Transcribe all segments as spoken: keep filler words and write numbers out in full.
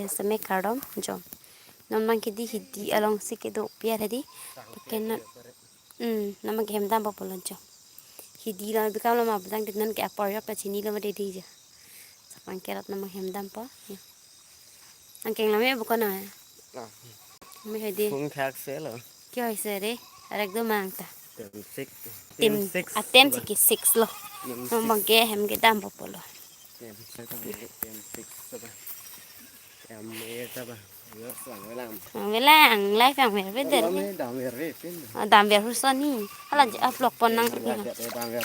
Seme kardom jo. Non abang ke di hidi alongsi kedo piar hedi. Pakai non. Hmm, non abang ke hem dampo pulo jo. Hidi lo bikam lo ma bujang di non ke apor yok ta chinilo ma dedi jo. Sak abang ke rat non abang hem dampo. Ya. Angkeng lame bukan na. Ah. Me hedi. Hung thak se lo. Kyo ise re. Arek do mang ta. Tem six. Tem, tem six. Atem si ke six lo. Tem six. Non abang ke hem ke dampo pulo. Tem six. Tem six. Em, eh, ta ba. Yo, sang velang. Ang velang, live ang ver beder. Kami dam ver ve pin. Ah, dam ver huson ni. Hala je upload pon nang. Dam ver, eh, dam ver.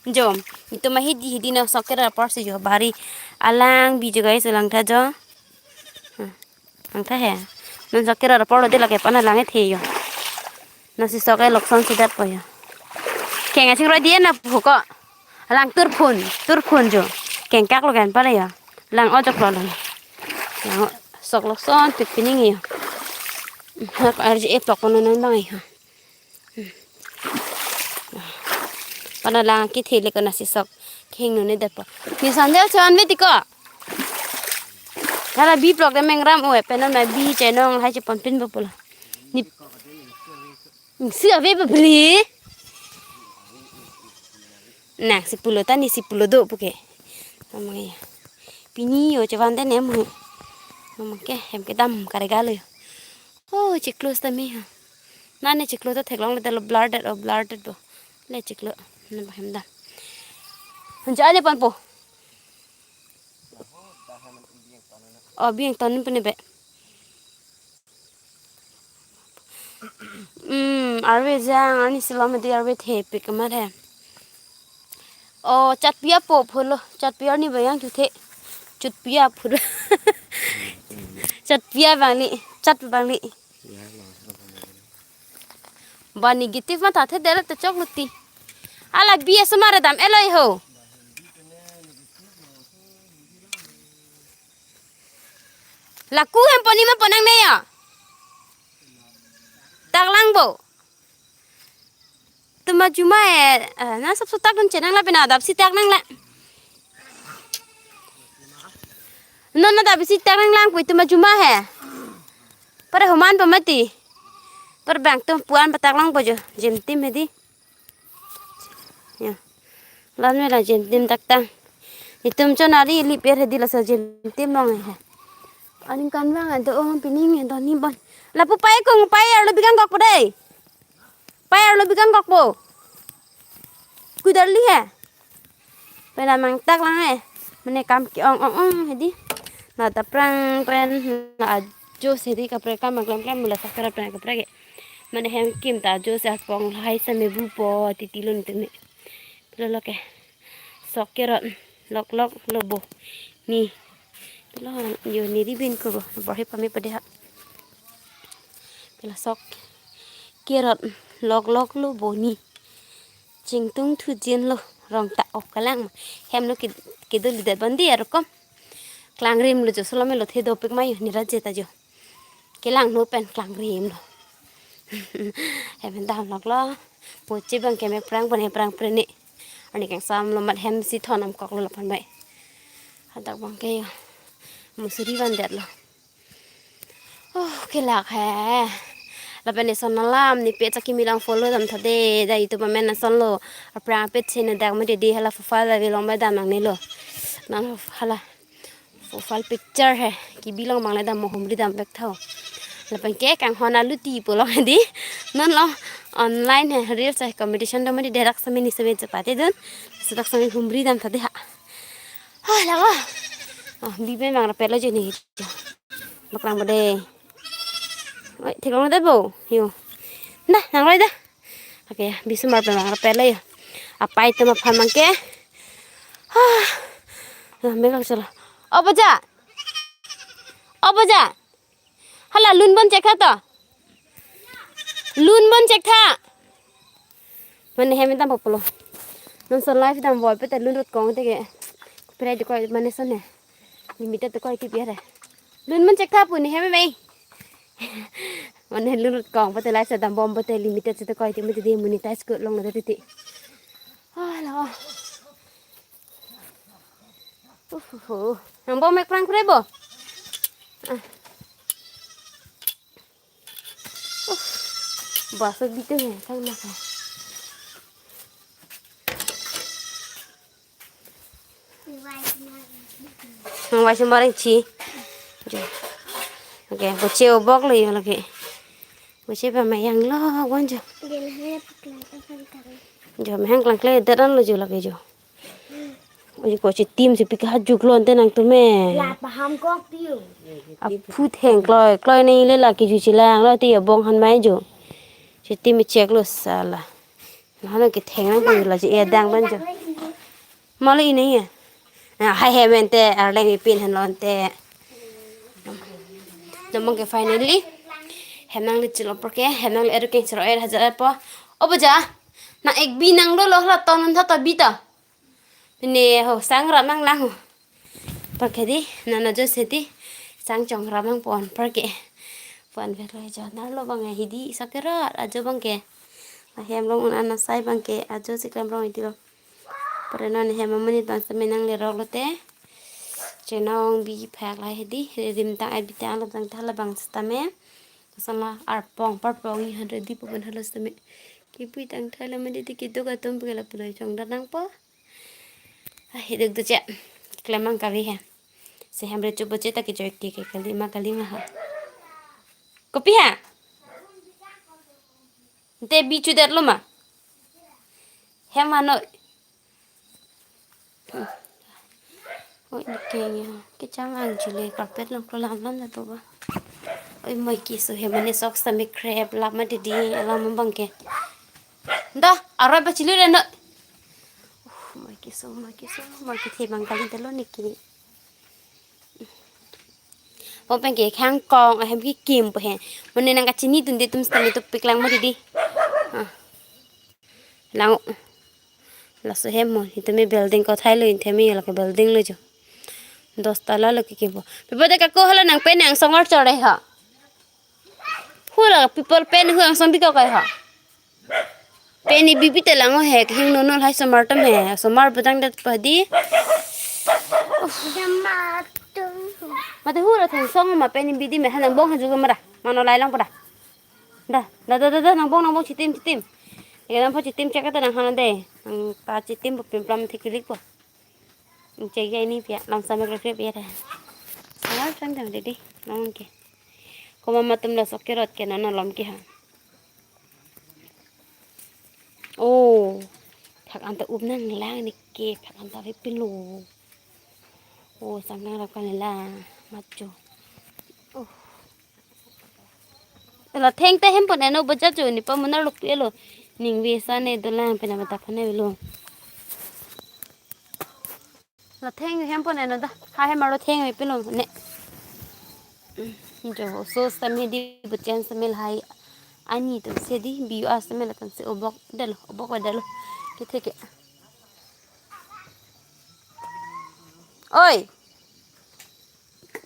Jom, itum ma hidi hidi na sok kera apor si jo bari alang bi jo guys, lang tha jo. Hmm. Lang tha he. Non sok kera apor lo de lake pana lang the jo. Nasi sok e lokson si dat po jo. Keng asing roi dia na phu ko. Lang turphun, turphun jo. Keng kak lo kan pare jo. Lang ojok lo lang. Lang sok lokson pik pining jo. Hak arje e tok kono non abang jo. Pana lang kethe le ko nasi sok. Keng nune dat po. Ni sandal chuan ve ti ko. Hala bi plok de mengram o e penon ma bi chenong hai chepon pin bo pulo. Ni si ave ba bli. Nang si pulo ta ni si pulo do puke. Amang ya. Pini yo chevan de nem hu. Amang ke hem ke dam kare galo yo. Oh, chiklo sta me ha. Nane chiklo ta theklong le dalo blur det o blur det bo. Le chiklo. Ne ba hem dam. Hanja ne pan po. Oh, biang ton pune be. Hmm, arve jang ani silo medi arve the pik ma the. Oh, chatpia po phulo, chatpia ni bayang chu the. Chutpia phulo. Chatpia bang ni, chat bang ni. Ba negative ma ta the dela te chok luti. Ala bi asomar dam eloi ho. Laku hem poni ma ponang ne ya. Taklang bo. Tuma juma e, eh, na sab sutak dun chenang la pina adap si tak nang la. Non na adap si tak nang lang pui tuma juma he. Pare homan pamati. Pare bang tum puan patak lang po jo. Jim tim hedi. Ya. Lan me la jim tim tak tang. Itum chon ari li per hedi la sa jim tim long he. Aning kan bang ado oh pining ado ni bon. Lapu pai kong pai arlo bigang kok po dei. Pai arlo bigang kok po. Kudar li he. Pela mang tak lang eh. Mane kam ke-ong ong ong hedi. Na ta prang pren na ajo se di kapre kam klem klem mula sakra prang kapre ke. Mane hem kim ta ajo se apong lahai sa me bu po titi lun te me. Pelo lo ke. Sok kerot lok lok lo bo. Ni. Pelo yo ni ribin ko bo. Borhe pame pade ha. Pela sok kerot lok lok lo bo ni. Chingtung thu jin lo rong ta op kalang. Hem lo ki, kido lidet bandi arokom. Klangrim lo jo solo me lo the dopik ma yo ni raje ta jo. Kelang no pen klangrim lo. Hem dam lok lo. Pochi bang kemek prang bane prang prene. Ani keng sam lo mat hem si thon am kok lo lapan bai. Hadak bang ke yo. Musuri bandet lo. Oh, kelak he. Lapen ison alam ni page akimi lang follow dam thade. Da itu pamen ison lo. Aphrang page chene dak me dedi hala profile ave long me dam nangne lo. Nang hala profile picture he. Kibi long bang le dam mo humri dam bek thau. Lapen ke kang hona luti po long di. Non lo online he reels he competition do me di derak sami ni sami chepate dun. Sedak sami humri dam thade ha. Oh, lang oh. Oh, bibe mang rapet lo jeni. Makrang bade. Oi, theklong det bo. Yo. Nah, nang roi dah. Oke, bisumar pe mang rapet lo yo. Apai te ma phan mang ke. Ah. Nah, mekak chalo. Obo ja. Obo ja. Hala lun bon chek tha to. Lun bon chek tha. Mane hem dam po pulo. Non son live dam bol pete lun rut kong te ke. Pere de koi mane son ne. Limited de koi kipi are. Lun mon chek tha pu ni hem mai. Mane lun rut kong pete live se dam bom pete limited se de koi te mete de monetize ko long na de te. Ah la. Uhuhu. Nang bom mek prang kre bo. Ah. Uh. Baso bitung ya, tang na ka. Nang wai si mareng chi. Jo. Okay, boche obok lo yo lagi. Boche pa mayang lo wan jo. Dia lahai paklang ka kang kang. Jo, mehang klang kle deran lo jo lagi jo. Oi, ko chitim si pik ha juk lo ante nangtum me. La paham kok tiu. Aphu theng kloi, kloi ne le la kiju chilang lo ti abong han mai jo. Chitim chek lo sala. Nahano ketheng nang pon la ji edang ban jo. Mali ini ya. Na hai he mente arleng ipin han lonte. Namang ke finally. Hem nangli chilo porke, hem nangli eru keng chiro er hajar po. Obo ja. Na ek bi nang lo lo la ton tha ta bi ta. Pine ho sang ram nang lang ho. Porke di, nana jo se di. Sang chong ram nang pon porke. Pon vet lo jo nar lo bang hidi sok kera ajo bang ke. Ahem long un ana sai bang ke ajo si klem rong iti lo. Pore non hem amonit bang sitame nang lerok lote. Chenong bi phak lahai hedi. Rim tang ai bi tang lo tang thala bang sitame. Masala arpong parpong i hundred di pupun halo sitame. Kipui tang thala mandi di kiduk atum pukela pulai chong danang po. Ah, hiduk tu che. Klemang kali ha. Se hem re chupo che ta kichoi ti ke kali ma kali ma ha. Kopi ha? Te bi chudet lo ma. Hem ano. Oi, ni keng ya. Kechang ang chile carpet long klo lam lam na to ba. Oi, moi kiso hem mane sok sitame krep lap ma didi alam bang ke. Dah, aroi ba chili reno. Uh, moi kiso, moi kiso, moi kithe bang kali dalo niki. Pon pen ke khang kong ahem kikim po he. Mane nang kachini dunde atum sitame to piklang ma didi. Ah. Lang. Laso hem mo, ito me building ko thai lo, inte me la ke building lo jo. Dos tala lo kikim po. Pipo de kako hala nang pen nang song ar chore ha. Hula people pen hu angsong biko kai ha. Pen ni bibi te lang o he, hing no no hai somar tam he, somar butang det padi. Jamatung. Mate hula theng song ma pen ni bidi me hanang bong haju kamara. Mano lai lang pada. Dah, dah, dah, dah, dah, nang bong, nang bong chitim, chitim. Ya nang po chitim chek ta nang hana de. Nang ta chitim po pimplam thikilik po. Nche ke ini pia, lam samek rek pia ta. Salah sang jam dede, lam ke. Koma matum la sok kerot ke nana lam ke ha. Oh, phak anta up nang lang ni ke, phak anta ve pin lo. Oh, sang nang rap kan la, macho. Oh. La theng te hem pon eno baja cho ni pa munar luk pi lo. Ningve sa ne dolang pena mata phane lo. La theng hem pon eno da. Ha hem arlo theng pi lo ne. Jo so sitame di butchen sitame lahai. Ani to se di biu a sitame la tan se obok dalo, obok wa dalo. Kitheke. Oi.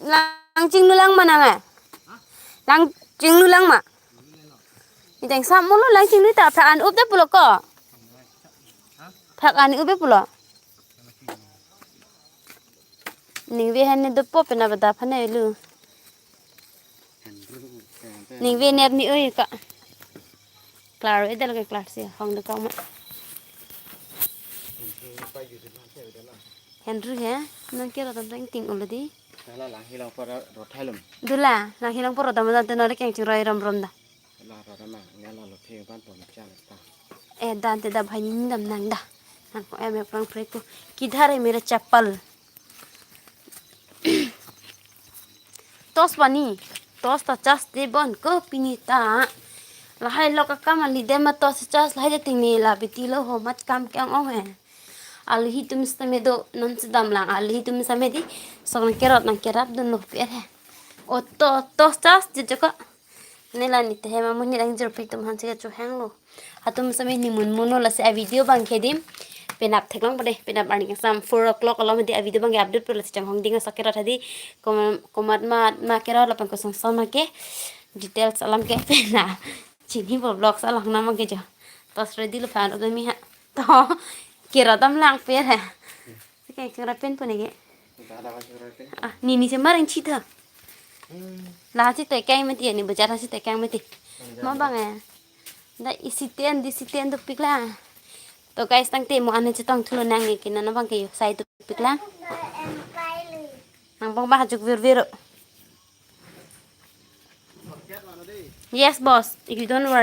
Lang chinglu lang ma nang eh? Lang chinglu lang ma? Iteng sam mulo lang chinglu ta phak an up de pulo ko. Phak an up de pulo. Ningve han ne dopo pena bada phane lu. Ningve ner ni oi ka. Klar edal ke klar si hong de kong ma. Henry he, nang kero tam tang ting ulo di. Hala lang hilang para rothailum. Dula, lang hilang poro dam dan tenore keng chiroi rom rom da. La rara ma, nga la lo the ban pon chang ta. Eh, dan te da bhai ni dam nang da. Nang ko em prang pre ko. Kidhar hai mera chappal? Toss pani, toss ta charge de bon ko pini ta. Lahai lo kakam ali de ma toss charge lahai de ting ni la biti lo ho mat kam ke ong ong he. Alohi tum sitame do non sedam lang alohi tum sitame di sok nang kerot nang kerap dun lo per he. O to toss charge je joko. Ne la ni te hem amonit nang jirpi tum han si kachohang lo. Hatum sitame ni mun muno lasi a video bang ke dim. Penap theklong pade, penap arni kangsam four o'clock along di a video bang ke update pula si chang hong ding sok kerot hadi. Kom-, komat ma, ma kerot lapen kosong son ma ke. Details alam ke pena. Chini bo vlogs along nama ke jo. Toss ready lo phan mi ha. To. Kerot dam lang per ha. Ke kera pen pun ke. Dada ba kera pen. Ah, ni ni se mareng chita. La si tekang mati, ani bajar si tekang mati. Ma bang eh. Da isi ten, di isi ten dopik la. To guys, tangte mo ane chetong thulo nang ke nana bang ke yo sai dopik la. Nang bang ba hajuk virvir. Yes, boss. If you don't worry.